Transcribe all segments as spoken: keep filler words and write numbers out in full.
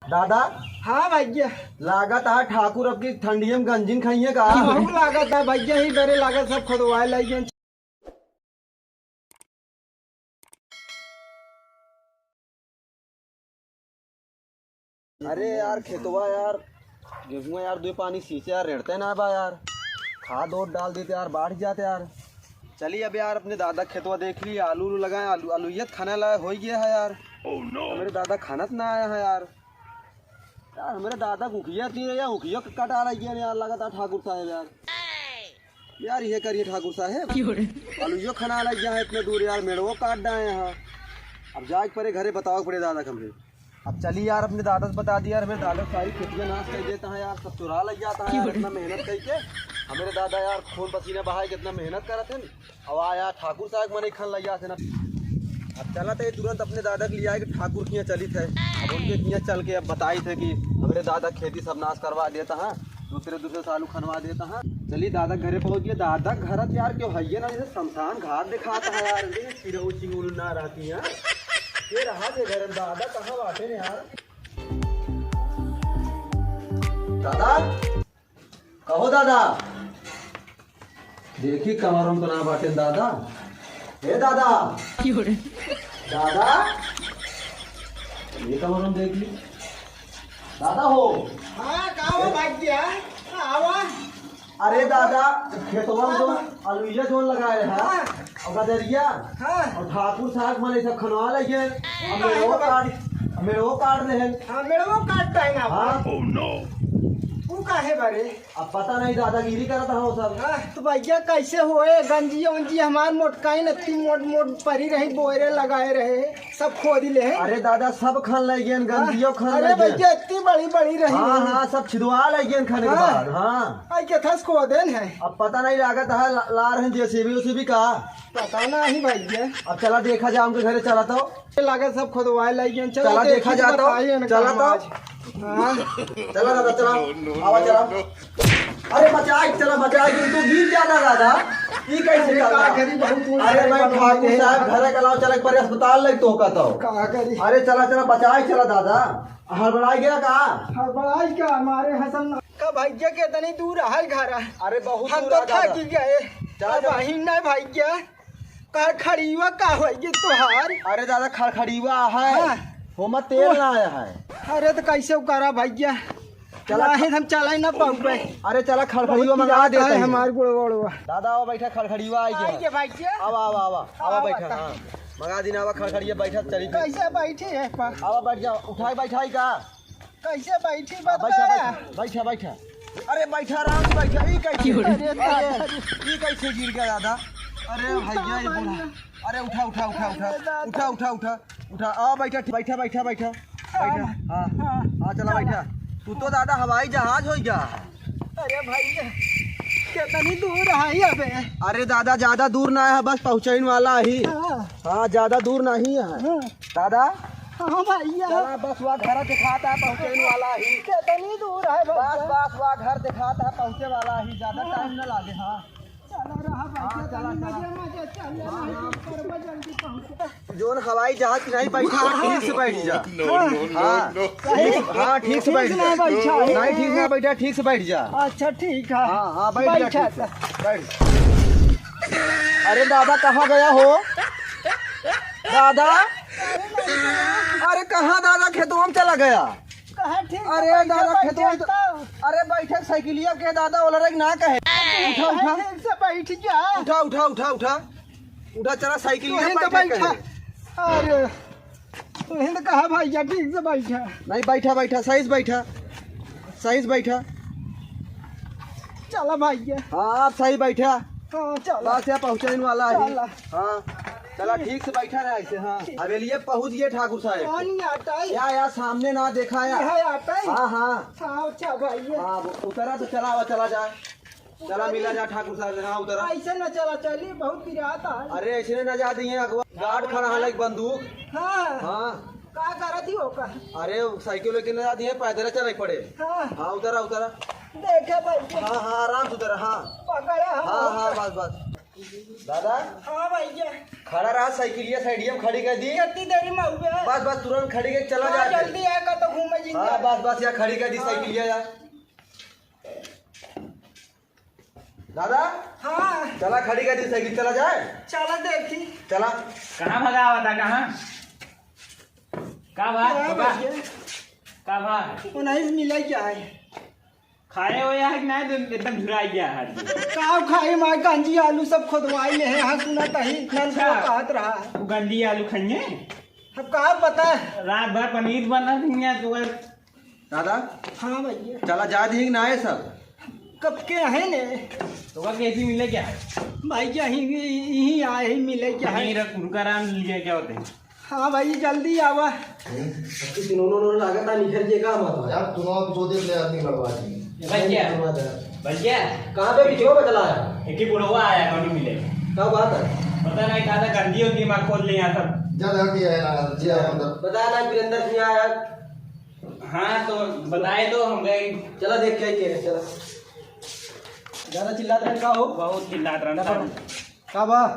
दादा। हाँ भैया। लागत है ठाकुर अब की ठंडिया में गंजिन खाइए का? बहुत लागत है भैया, ही डरे लागत, सब खुदवाए लग गए। अरे यार, खेतवा यार, गेहुआ यार, दो पानी सींचे यार, रेड़ते ना बा यार, खाद और डाल देते यार, बाढ़ जाते यार। चलिए अब यार, अपने दादा खेतवा देख ली, आलू उलू लगाए, आलू, आलू ये खाने लायक हो गया है यार। Oh no! मेरे दादा खाना तो ना आया है यार। यार, हमारे दादा के उखिया तीर या उखिया के कटा रही है यार, लगातार ठाकुर साहब यार। यार, ये करिए ठाकुर साहब। क्यों रे? अलुइयो खाना लग गया है इतने दूर यार, मेड़वो काट डाए हैं। अब जाए के पड़े घरे, बताओ पड़े दादा के हमरे। अब चलिए यार, अपने दादा से बता दिया यार, हमारे दादा सारी खेतियाँ नाश कर देता है यार, सब चुरा लग जाता है यार, क्यों रे? इतना मेहनत करके हमारे दादा यार खून पसीना बहाए के इतना मेहनत करत हैं। अब आया ठाकुर साहब के मने खान लग जाते ना। अब चला तो ये तुरंत अपने दादा के लिया के ठाकुर किया चलित है। अब उनके किया चल के अब बताई थे कि हमरे दादा खेती सब नाश करवा देता है, दूसरे दूसरे सालू खनवा देता है। चलिए दादा घरे पहुँच गए। दादा घर यार क्यों है ये ना, जैसे शमशान घाट दिखाता है यार, ये चिरऊ चिंगुल ना रहती है। ये रहा थे घर में, दादा कहाँ बाटे ने यार? दादा, कहो दादा। देखी कमरम तो ना बाटे दादा। हे दादा। क्यों रे? दादा, ये कमरम देख ली। दादा हो। हाँ, का हो भाग्या? आवा। अरे दादा, खेतवा में जोन हाँ। अलुइया जोन लगाए हैं, हाँ। और गजरिया, हाँ। और ठाकुर साहब मने सब खनवा लगे, हाँ, हम मेड़ो हाँ। काट, हम मेड़ो काट रहे हैं। हाँ, मेड़ो काटता है ना। हाँ। Oh no। वो काहे बारे? अब पता नहीं, दादागिरी करत हो सब। हाँ, तो भैया कैसे होए? गंजिया उंजिया हमार मोटकाई नत्ती मोट मोट परी रही, बोरे लगाए रहे, सब खोद ले हैं। अरे दादा, सब खान लग गए, गंजियो खान अरे लग गए। भैया, इतनी बड़ी बड़ी रही हाँ, रही। हाँ, सब छिदवा लग गए खाने के हाँ। बाद, हाँ। आई के थस खोदेन है। अब पता नहीं लागत है, ला, ला रहे जेसीबी उसीबी का। पता नहीं भैया। अब चला देखा जाए उनके घरे, चला तो। लागत सब खुदवाए लाइए। चला चला देखा जाता हूँ। चला तो। हाँ। चला दादा, चला। आवा, चला। अरे बचाई, चला बचाई, तू गिर जाता दादा। ई कैसे अरे चला? का करी, बहुत ऊंच अरे भाई ठाकुर साहब, घर के अलावा चला एक बार अस्पताल ले तो का तो। का करी? अरे चला, चला बचाई, चला दादा। हड़बड़ाई गया का? हड़बड़ाई का? हमारे हसन का भैया के इतनी दूर है घर। अरे बहुत हम दूर तो है दादा। थक गए। चला, अब चला। वहीं ना भैया। का खड़ियुआ का होई ये तोहार? अरे दादा, खड़खड़ियुआ है। हाँ। होमा तेल ना आया है। अरे तो कैसे उकारा भैया? चला। नहीं, हम चला ही ना पाऊबे। अरे चला, खड़खड़ियुआ बहुत मंगा पिरात देते है हैं। हमार गोड़ वोड़वा। दादा, आवा बैठा, खड़खड़ियुआ आई आई गया। के भैया। आवा, आवा, आवा, आवा आवा बैठा, बता। हाँ। मंगा दीना, आवा खड़खड़िया बैठा, चली। कैसे बैठी है पा? आवा बैठ जा, उठाई बैठाई का? कैसे बैठी हाँ, बता? बैठा, बैठा, बैठा, बैठा। अरे बैठा, आराम से बैठा। ई कैसे? अरे अरे, दादा। ई कैसे गिर गया दादा? अरे तू भैया, ये कहाँ बूढ़ा। बैठा? अरे उठा, उठा, उठा, उठा। अरे दादा। उठा, उठा, उठा, उठा। आ बैठा, बैठा, बैठा, बैठा। बैठा। हाँ। हाँ, हाँ, चला चला। बैठा। तू तो दादा हवाई जहाज हो गया। अरे भैया, कितनी दूर है अबे? अरे दादा, ज्यादा दूर ना है, बस पहुँचने वाला ही। हाँ। हाँ, ज्यादा दूर नहीं है। हाँ। दादा, हाँ भैया। चला, बस वहाँ घर दिखाता है, पहुँचने वाला ही। कितनी दूर है बस, भैया? बस, वहाँ घर दिखाता है, पहुँचे वाला ही, ज्यादा हाँ। टाइम ना लागे। हाँ। चला रहा भैया, हाँ, चला, तनी चला। मजे, मजे, चल, हाँ, नहीं हाँ। तो करबा जल्दी पहुँचे। जोन हवाई जहाज की नहीं बैठा, ठीक से बैठ जा। No, no, no, हाँ। No। ठीक, हाँ, ठीक से ठीक बैठ से जा। नहीं बैठा है। नहीं, ठीक से बैठा, ठीक से बैठ जा। अच्छा, ठीक है। हाँ, हाँ, बैठ जा, बैठा ठीक से। था। बैठ। अरे दादा, कहाँ गया हो? दादा? अरे कहाँ दादा, खेतवा में चला गया? कहाँ ठीक से अरे बैठा, दादा, बैठा खेतवा में तो, तो। अरे बैठे साइकिलिया के दादा, ओलरे के ना कहे। उठा, उठा। ठीक से बैठ जा। उठा, उठा, उठा, उठा। उठा, चला साइकिलिया तू ही तो बैठे बैठा। कहे। अरे, तू ही तो कहा भैया, ठीक से बैठा। नहीं, बैठा, बैठा, सही से बैठा। सही से बैठा। चला भैया। हाँ, आप सही बैठा। हाँ, चला। बस यहाँ पहुँचने वाला है। चला। हाँ, चला, ठीक से बैठा रहा ऐसे, हाँ। हवेलिया पहुँच गए ठाकुर साहब। पानी आता है। या, या, सामने ना देखा या। यहाँ आता है। हाँ, हाँ। हाँ, अच्छा भैया। हाँ, वो उतरा तो चला, चला जा। चला मिला जा ठाकुर साहब से, हाँ, उतरा। ऐसे न चला चली, बहुत पिरात है। अरे, ऐसे ना जा दिए, अगवा गार्ड खड़ा है, एक बंदूक। हाँ। हाँ। का करत ही ओकर? अरे, साइकिल लेके ना जा दिए, पैदल चले पड़े। हाँ। हाँ, उतरा, उतरा। देखे भाई। हाँ, हाँ, आराम से उतरा, हाँ। पकड़ा हम। हाँ, हाँ, बस, बस। दादा। हाँ भैया। खड़ा रहा, साइकिलिया साइडिया में खड़ी कर दी। कितनी देरी में हुआ? बस, बस, तुरंत खड़ी कर चला हाँ, जा। जल्दी आया, का तो घूमे जिंदा। हाँ, बस, बस, यहाँ खड़ी कर दी हाँ। साइकिलिया यार। दादा। हाँ। चला, खड़ी कर दी साइकिल, चला जाए। चला देखी। चला। कहाँ भगा हुआ था, कहाँ? का भा? हाँ, का भा? भैया। का भा? वो नहीं मिला क्या है? खाए हो या कि नहीं, एकदम झुराई गया है। का खाए, मार गंजी आलू सब खोदवाई ले हैं, हाँ सुना तही, नन अच्छा। को कहत रहा। वो गंजी आलू खाइए? अब का पता है? रात भर पनीर बना देंगे तो बस। दादा। हाँ भैया। चला जा दी कि ना है सब? कब के है ने? तो का कैसी मिले क्या? भाई क्या ही, ही, ही आए ही मिले क्या है? नहीं, रुक, रुका राम, लिए क्या होते हैं? हाँ भाई, जल्दी आवा। हम्म, अब तो चुनाव उनाव लागत है, निकल के का मत हो। यार, चुनाव भी दो दिन ले आदमी बर्बाद ही। ए भैया। बर्बाद है। भैया। कहाँ पे बिचवा बदला है? एक ही बुढ़वा आया, कौन मिले? क्या बात है? पता नहीं, कहा था गंदी होती है, माँ खोद ले यहाँ सब। जा धर दिया है ना, जी, हाँ। अंदर। पता ना, वीरेंद्र सिंह आया। हाँ, तो बताए तो हम गए। चला देख के आइए, चला। ज्यादा चिल्लात रहन का हो? बहुत चिल्लात रहन ना का। करो। का बा?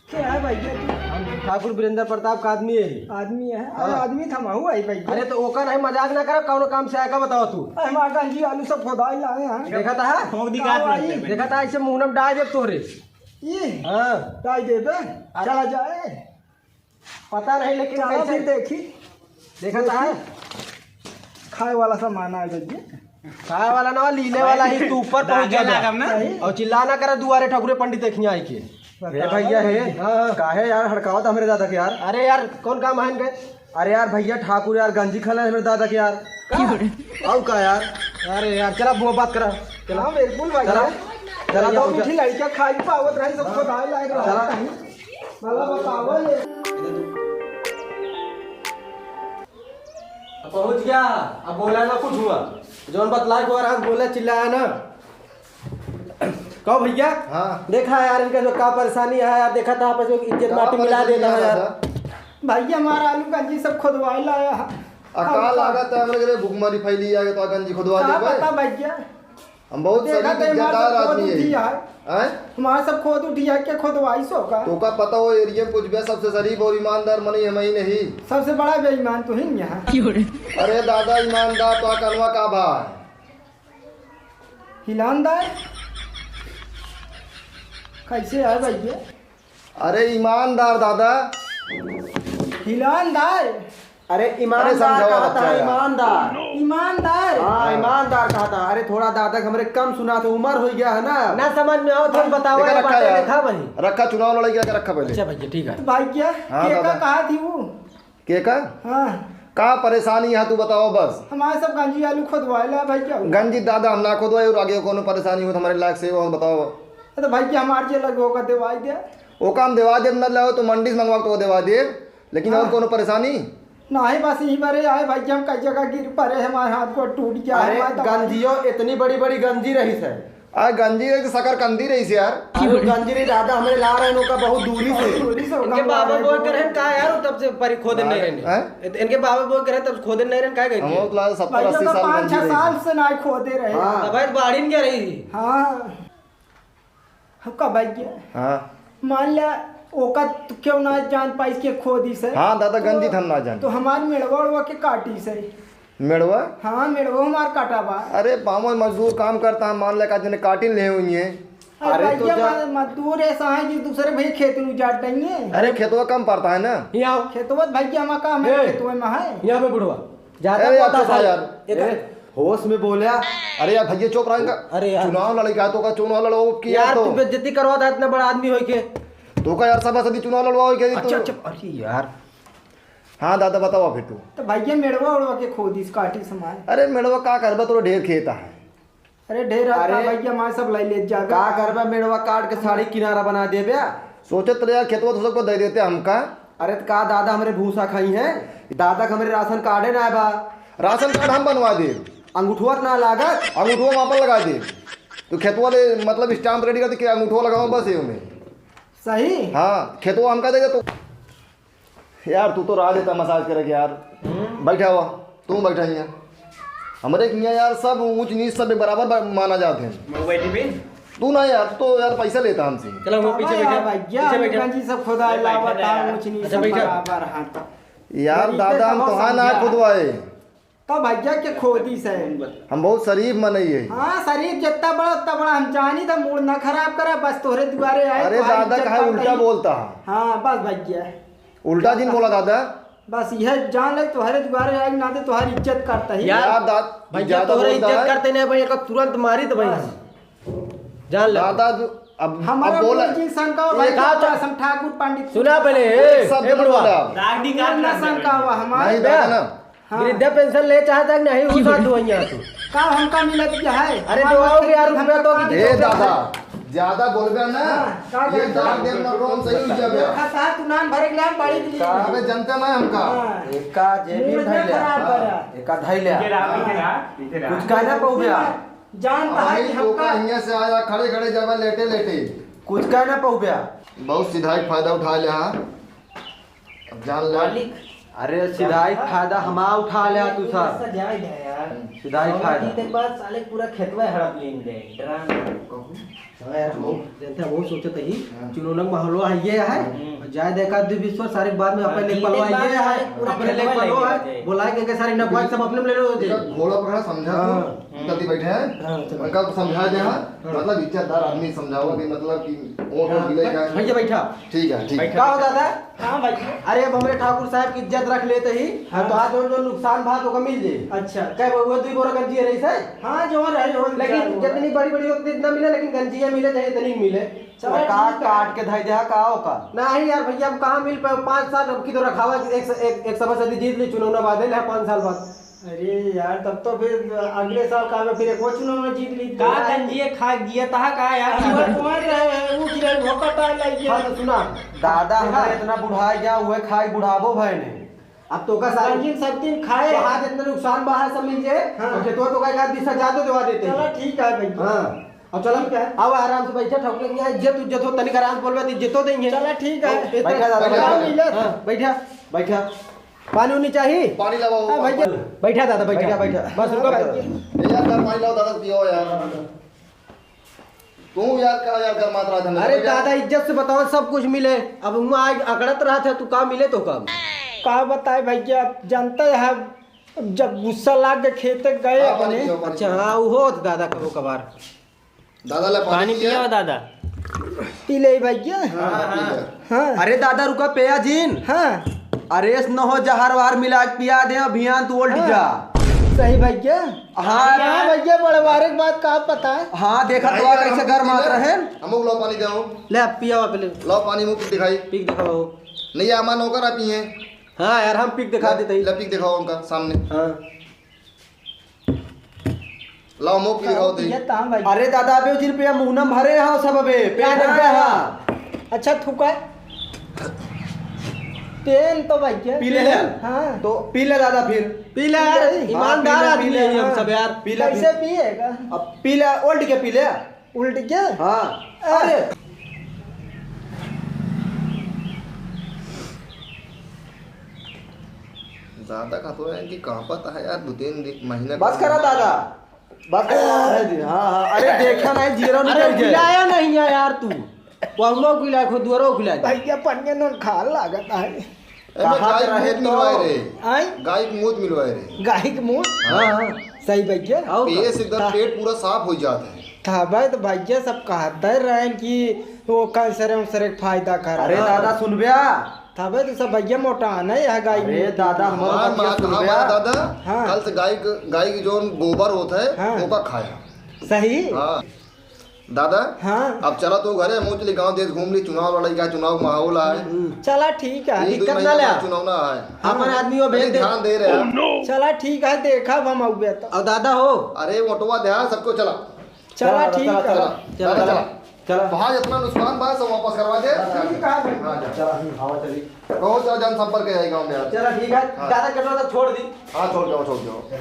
क्या है भाई, क्या तू? हम ठाकुर वीरेंद्र प्रताप का आदमी है। आदमी है? हाँ। अरे आदमी थमाऊ है भाई। अरे तो ओका नहीं, मजाक ना करो, कौनो काम से आया का बताओ तू? अरे हमारा गंजी आलू सब खोदाई लाए हैं। देखा था? ठोक दी का का भाई? देखा था, ऐसे मुंह में डाल दे तोरे। ये? हाँ। डाल दे बे। अरे चला जाए। पता नहीं, लेकिन चला कैसे फिर देखी। देखा था? खाए वाला सामान आ जाइए। खाए वाला ना, लीले वाला ही, तू ऊपर पहुंच दागे जा। लागब ना। सही। और चिल्ला ना करे दुआरे ठकुरे पंडित देखिए आई के। ए भैया हे, हाँ, हाँ। काहे यार हड़कावत हमरे दादा के यार? अरे यार, कौन काम है इनके? अरे यार भैया ठाकुर यार गंजी खा ले हमरे दादा के यार। का? और का यार? अरे यार चला बुआ बात करा। चला। हाँ, बिल्कुल भाई। चला। चला, दो चला, मीठी चला। लड़कियाँ खाई पावत रही, सबको दाल लायक रहा चला। कहीं। भला बतावा ये। अब पहुँच गया, अब बोला ना कुछ हुआ। जौन बतलाए को रहा, बोला चिल्लाया ना। कहो भैया, हाँ। देखा यार इनका जो का परेशानी है यार, देखा था आपस में इज्जत का माटी मिला परेशानी देता है है यार। दादा? भैया हमारा आलू गंजी सब खोदवाए लाया है। आ, का लागत है हमरे घरे भुखमरी फैली है तो गंजी खोदवा का देबे? पता भैया। हम बहुत देखा सही तो हमार इज्जतदार सब खोद आदमी है। उठी है। हैं? हमार सब खोद उठी है, के खोदवाई सो का? तो का पता हो एरिया में कुछ भी सबसे शरीफ और ईमानदार मनई हम ही नहीं। सबसे बड़ा बेईमान तू ही यहाँ। अरे दादा ईमानदार तो कनवा का भा? हिलानदार? कैसे है भैया? अरे ईमानदार दादा। हिलानदार? अरे अरे ईमानदार समझावा कहा था, बच्चा यार। ईमानदार। ईमानदार? हाँ, हाँ। ईमानदार कहा था। अरे थोड़ा दादा के हमरे कम सुना तो उम्र हो गया है ना। ना समझ में आओ, तुम बताओ, देखा ये रखा बातें यार। देखा भाई। रखा, चुनाव लड़ाई के रखा पहले। अच्छा भैया, ठीक है। तो भाई क्या? हाँ, के का दादा। कहा थी वो? के का? हाँ। का परेशानी है तू बताओ बस। हमारे सब गंजी आलू खोदवाए ला भाई क्या हुआ? गंजी दादा हम ना खोदवाए और आगे कोनो परेशानी हो तो हमारे लायक से हो बताओ। अरे भाई क्या हमारे जे लगे होगा देवाई दे। ओका हम देवा देब, न लाओ तो मंडी से मंगवा के तो देवा देब, लेकिन और हाँ। कोनो परेशानी? नाही, बस यही बारे आए भाई कि हम कई जगह गिर पड़े, हमारे हाथ को टूट गया, अरे हमारे तो गंजियो इतनी बड़ी बड़ी गंजी रही है। आ गंजी रही तो शकरकंदी रही से यार। अरे गंजी रही दादा, हमरे ला रहे हैं ओका बहुत दूरी से। दूरी से इनके होगा, बाबा हमारे बोल कर हैं का यार, तब से परी खोदे नहीं रहने। हैं? इनके बाबा बोल कर हैं तब खोदे नहीं रहने, का हम कहेंगे? बहुत लाल सत्तर भाई अस्सी लोग साल पाँच गंजी छह रही साल से। से ना खोदे रहे। हाँ। तब भाई बाढ़ क्या रही? हाँ। हम का भाई के? हाँ। मान ले, ओका त-, क्यों ना जान पाइस के खोदी से? हाँ, दादा, तो, गंदी त हम ना जान। तो हमार मेड़वा उड़वा के काटी से। मेड़वा? हाँ, मेड़वा हमार काटा बा। अरे, पावन मजदूर काम करता है, मान ले का जने काटिन ले हुई है। अरे, अरे, भाई, तो ये जा। म-, मजदूर ऐसा है कि दूसरे भाई खेत में उजाड़ देंगे। अरे, खेतवा कम पड़ता है ना। यहाँ आओ। खेतवा त भाई के हमार काम है, ए, खेतवा में है। यहाँ पे बुढ़वा। ज्यादा अरे यार, पता चुप रह है। यार। एक ए, होश में बोला। अरे यार, भैया चुप रहेगा। अरे यार। चुनाव लड़े का तो का चुनाव लड़ो की यार, यार, तो। तू बेइज्जती करवा था इतना बड़ा आदमी होई के। तो का यार, सभा सदी चुनाव लड़वा होई के तो। अच्छा, अच्छा, अरे यार। हाँ दादा, बताओ फिर तू। तो भैया मेड़वा उड़वा के खोदी से काटी से हमार। अरे मेड़वा का करबा, तोरा ढेर खेत है। अरे ढेर आता अरे, भैया, हमारे सब लाई ले जाबे। का करबा, मेड़वा काट के साड़ी किनारा बना देबे। सोचत रहे यार, खेतवा तो सबको दे देते हमका। अरे त का दादा हमरे भूसा खाई हैं? दादा के हमरे राशन कार्डे ना बा। राशन कार्ड हम बनवा दे। अंगूठवा त ना लागत। अंगूठवा वहाँ पर लगा दे। तो खेतवा ले, मतलब, स्टाम्प रेडी कर दे कि अंगूठवा लगाओ बस ये में। सही? हाँ, खेतवा हमका देगा तो। यार, तू तो रहा देता मसाज करे के यार। हम्म। बैठा हुआ, तू बैठा ही है। हमरे के हियाँ यार, सब ऊंच नीच सब एक बराबर बा-, माना जात है। मैं बैठी भी? तू ना यार, तू तो यार पैसा लेता हमसे। चलो, वो पीछे अबे बैठा, यार भैया, पीछे बैठा। गंजी सब खुदाई अरे, लावा बैठा था, यार। ऊंच नीच अच्छा, सब बैठा। बराबर हाथ। यार गरीब दादा, हम देखा तोहार ना भैया। खुदवाए। तो भैया के खोदी से। हम बहुत शरीफ मनई है। हाँ, शरीफ जितना बड़ा, उतना बड़ा। हम जानी था, मूड ना खराब करा, बस तोहरे दुआरे आए, अरे तोहार दादा, इज्जत काहे करते उल्टा ही। बोलता है? हाँ, बस भैया। उल्टा जिन बोला दादा। बस यह जान ले, तोहरे दुआरे आए के नाते तोहार इज्जत करता ही। यार, यार, दाद-, भैया, ज्यादा तोहरे बोलता इज्जत है। करते नहीं भाई, एका तुरंत मारी तो भाई। बस। जान ले। दादा, अब, हमारा अब बोला। मूल जिन शंका हो, भाई, एक का तो कसम ठाकुर पंडित। सुना पहले, एक शब्द ए ना बुढ़वा। बोला। दाढ़ी काट ना शंका हुआ हमारा। नहीं, दादा ना। हाँ। वृद्धा पेंशन ले चाहता है कि नहीं, उस बात हुआ यहाँ तू। का हमका मिलत क्या है? अरे, हमारा दो यार, रुपया तो हम ए दादा, ज्यादा बोलबे ना, हाँ, का ये करता? दाग देख ना, रोन सही हो जाबे। देखा था, तू नान भरे के नाम बड़ी के लिए। अबे, जनता ना हमका। हाँ। एका जेबी मूड में धैले। खराब हाँ। करा। एका धैले। पीछे रहा, पीछे रहा, पीछे रहा। कुछ कहना पहु बे? जानता है कि हमका हियाँ से आया, खड़े खड़े जाबे, लेटे लेटे। कुछ कहना पहु बे? बहुत सिधाई फायदा उठा ले हा। अब जान ले। मालिक। अरे सिधाई फायदा हमा उठा ले हा तू सब। जाए दे यार। सिधाई फायदा। के बाद साले पूरा खेतवा हड़प लेंगे, ड्राम। हाँ यार, बहुत जनता बहुत सोचत ही। हाँ। चुनौना के माहौलवा है, ये है। हम्म। जाए दे एकाध दू बीस सारे बाद में हाँ, अपने लेके जीते पलवा बाद ये है, सारे पूरा अपने लेके खेतवा पलवा लेके है। जाए। बोला के, के सारी नफा सब अपने में ले लो जे। घोड़ा पकड़ा समझा तू, हाँ। उनका दी बैठे हैं, हाँ, चलो। उनका समझा दे, हाँ। हाँ। मतलब इज्जतदार आदमी समझावा कि मतलब कि ओठ हाँ, मिले का। भैया बैठा। ठीक है, ठीक है। का हो दादा? हाँ भाई। अरे अब हमरे ठाकुर साहब की इज्जत रख लेते ही, हाँ। तो आज जौन जौन नुकसान भा तो का मिल जाए। अच्छा। कह वो दुई बोरा गंजिया रही से? हाँ, जो रहे, जो लेकिन रहे। जितनी बड़ी बड़ी होती इतना मिले, लेकिन गंजिया मिले चाहे इतनी मिले। चलो, और का ठीक है। काट के धई दे, का ओका? नहीं यार भैया, हम कहाँ मिल पाए? पाँच साल अब की तो रखावा, एक, एक, एक सभा सदी जीत ली, चुनाव ना बादे ले पाँच साल बाद। अरे यार, तब तो फिर अगले साल का में फिर एक और चुनाव में जीत ली। का गंजिया खा गया था का यार? तुम्हार, तुम्हार रहे हैं, वो गिरे, वो कटा लग गया। हाँ, तो सुना। दादा देखा? हमारे इतना बुढ़ा गया, हुए खाई बुढ़ाबो भय नहीं। अब तो का सारी गंजिन सब दिन खाए। तो आज इतना नुकसान बाहर सब मिल जाए, हाँ। और खेतवा तो का एक आध बीसा जादो देवा देते हैं। चलो ठीक है भाई। हाँ। अब चलो, ठीक है। अब आराम से बैठा, ठोक लेंगे। इज्जत उज्जत हो, तनिक आराम से बोलबे तो इज्जतो देंगे। चलो ठीक है। इतना बैठा दादा, बैठा। हाँ, बैठा, बैठा। पानी उनी चाही? पानी लावा, हाँ, भैया। पानी। बैठा दादा, बैठा। बैठा, बैठा। बस रुका। हाँ, भैया। ए यार, यार, पानी लाओ दादा, पियो यार। तू यार, का यार, गरमात रहा था, अरे बैठा। दादा, इज्जत से बताओ, सब कुछ मिले। अब वहाँ आज अकड़त रहा था, तू का मिले तो का? का बताए भैया, जानते हैं, जब गुस्सा लाग के खेते गए हाँ, पानी अपने। पियो, पानी अच्छा, पियो। हाँ, वो होत दादा कबो कभार। दादा ले पानी पानी पिया। पिया दादा। पी ले भैया। हाँ, पी ले। हाँ। अरे दादा रुका, पिया जिन। हाँ। अरे इस न हो जहर वहर मिला के पिया दे, अभियान तू उल्ट हाँ। जा। सही भैया। हाँ। हाँ भैया, बड़वारे के बात का पता है। हाँ, देखा तो भाई, कैसे हम गरमात रहे। हम लोग लो पानी दे आओ। ले अब पिया पहले। लो पानी मुंह दिखाई। पी के दिखाओ। नहीं, ये हमारा नौकर आप ही हैं। हाँ यार, हम पी के दिखा ले, देते ही। ले पी के दिखाओ उनका सामने। हाँ। लाओ, मुंह पी दिखाओ दे। ये ताम भाई। अरे दादा, अबे उचिर पे मुंह न भरे हा सब अबे, पे ना हा। अच्छा, थूका। तेल तो भाई क्या? पी ले। हाँ। तो पी ले दादा फिर। पी ले यार, पी ले। ईमानदार हाँ, पी ले, आदमी पी ले, है हम हाँ। सब यार। पी ले, कैसे पी ले। पिएगा? अब पी ले, उल्ट के पी ले। उल्ट के? हाँ। अरे। दादा का तो है कि कहाँ पता है यार, दो तीन दिन, महीना बस करा दादा, बस करा दादा जी। हाँ, हाँ, अरे देखा नहीं, जीरो अरे निकल गया। पिलाया नहीं है यार तू। वो हम लोग पिलाए, खुद दुआरो पिलाए। भैया, पनिया नोन खा लागत है। एमे कहाँ गाय के रहे मूत तो? मिलवाए रे। आय? गाय के मूत मिलवाए रे। गाय के मूत? हाँ, हाँ। सही भैया। और पिए से एकदम ता- पेट पूरा साफ हो जाता है। तबे तो भैया सब कहते रहे कि वो कैंसर वैंसर के फायदा कर। अरे दादा सुनब्या। तबे तो सब भैया मोटा है ना यह गाय के अरे मूत। दादा हमारा हमार बात माँ सुनब्या। कहा दादा, हाँ। कल से गाय के, गाय की जो गोबर होता है, हाँ। वो का खाया। सही? हाँ। दादा, हाँ। अब चला तू घरे, मुँह चली गाँव देश घूम ली, चुनाव लड़ाई का, चुनाव माहौल आए। हम्म। चला ठीक है। एक दो दिक्कत ना महीना ले। बाद चुनाव ना आए। हाँ। अपन आदमी वो भेज अरे दे। ध्यान दे रहे हैं। चला ठीक है, देखा हम अउबे तो। और दादा हो। अरे मोटवा ध्यान सबको चला। चला चला, ठीक चला, है। चला, चला, चला, चला। चला। वहाँ जितना नुकसान बा सब वापस करवा दे। ठीक है। हाँ, जा। चला, हम्म, हवा चली। बहुत ज्यादा जनसंपर्क है गाँव में यार। चला ठीक है। हाँ। दादा कटवा तो छोड़ दी। हाँ, छोड़ जाओ, छोड़ जाओ।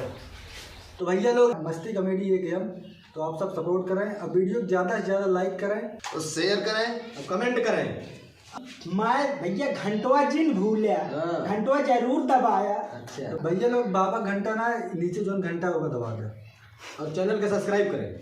तो भैया लोग मस्ती कॉमेडी ये गेम तो आप सब सपोर्ट करें, अब वीडियो ज़्यादा से ज़्यादा लाइक करें। और शेयर करें। और कमेंट करें। मैं भैया घंटवा जिन भूल्या, हाँ। घंटवा जरूर दबाया। अच्छा। तो भैया लोग बाबा घंटा ना नीचे जोन घंटा होगा दबा दे। और चैनल का सब्सक्राइब करें।